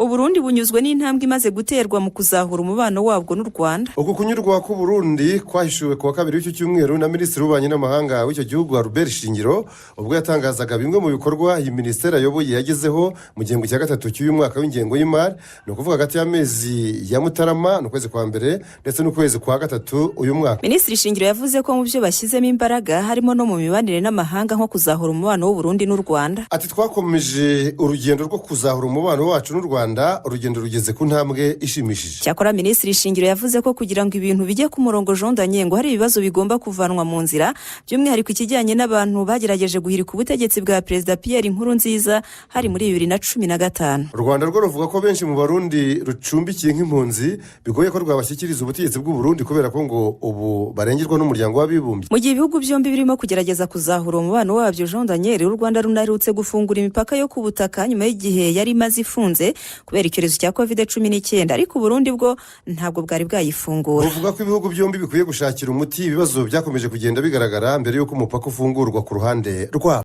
Uburundi bunyuzwe n'intambwe imaze guterwa mu kuzahura umubano wabwo n'u Rwanda. Uku kunyurwa k'Uburundi kwahishuwe ku wa kabiri w'icyo cyumweru na Minisitiri w'Ububanyi n'Amahanga w'icyo gihugu, Albert Shingiro, ubwo yatangazaga bimwe mu bikorwa iyi minisiteri ayoboye yagezeho mu gihembwe cya gatatu cy'uyu mwaka w'ingengo y'imari, ni ukuvuga hagati y'amezi ya Mutarama, ni ukwezi kwa mbere, ndetse n'ukwezi kwa gatatu uyu mwaka. Minisitiri Shingiro yavuze ko mu byo bashyizemo imbaraga harimo no mu mibanire n'amahanga, nko kuzahura umubano w'Uburundi n'u Rwanda. Ati: "Twakomeje urugendo rwo kuzahura umubano wacu n'u Rwanda, urugendo rugeze ku ntambwe ishimishije." Cyakora Minisitiri Shingiro yavuze ko kugira ngo ibintu bijye ku murongo, Jean Daniel, ngo hari ibibazo bigomba kuvanwa mu nzira, by'umwihariko ikijyanye n'abantu bagerageje guhirika ubutegetsi bwa Perezida Pierre Nkurunziza, hari muri 2015. U Rwanda rwo ruvuga ko benshi mu Barundi rucumbikiye nk'impunzi bigoye ko rwabashyikiriza ubutegetsi bw'Uburundi, kubera ko ngo ubu barengerwa n'Umuryango w'Abibumbye. Mu gihe ibihugu byombi birimo kugerageza kuzahura umubano wabyo, Jean Daniel, u Rwanda runaherutse gufungura imipaka yo ku butaka nyuma y'igihe yari imaze ifunze kubera icyorezo cya COVID-19, ariko Uburundi bwo ntabwo bwari bwayifungura. Buvuga ko ibihugu byombi bikwiye gushakira umuti ibibazo byakomeje kugenda bigaragara mbere y'uko umupaka ufungurwa ku ruhande rwabo.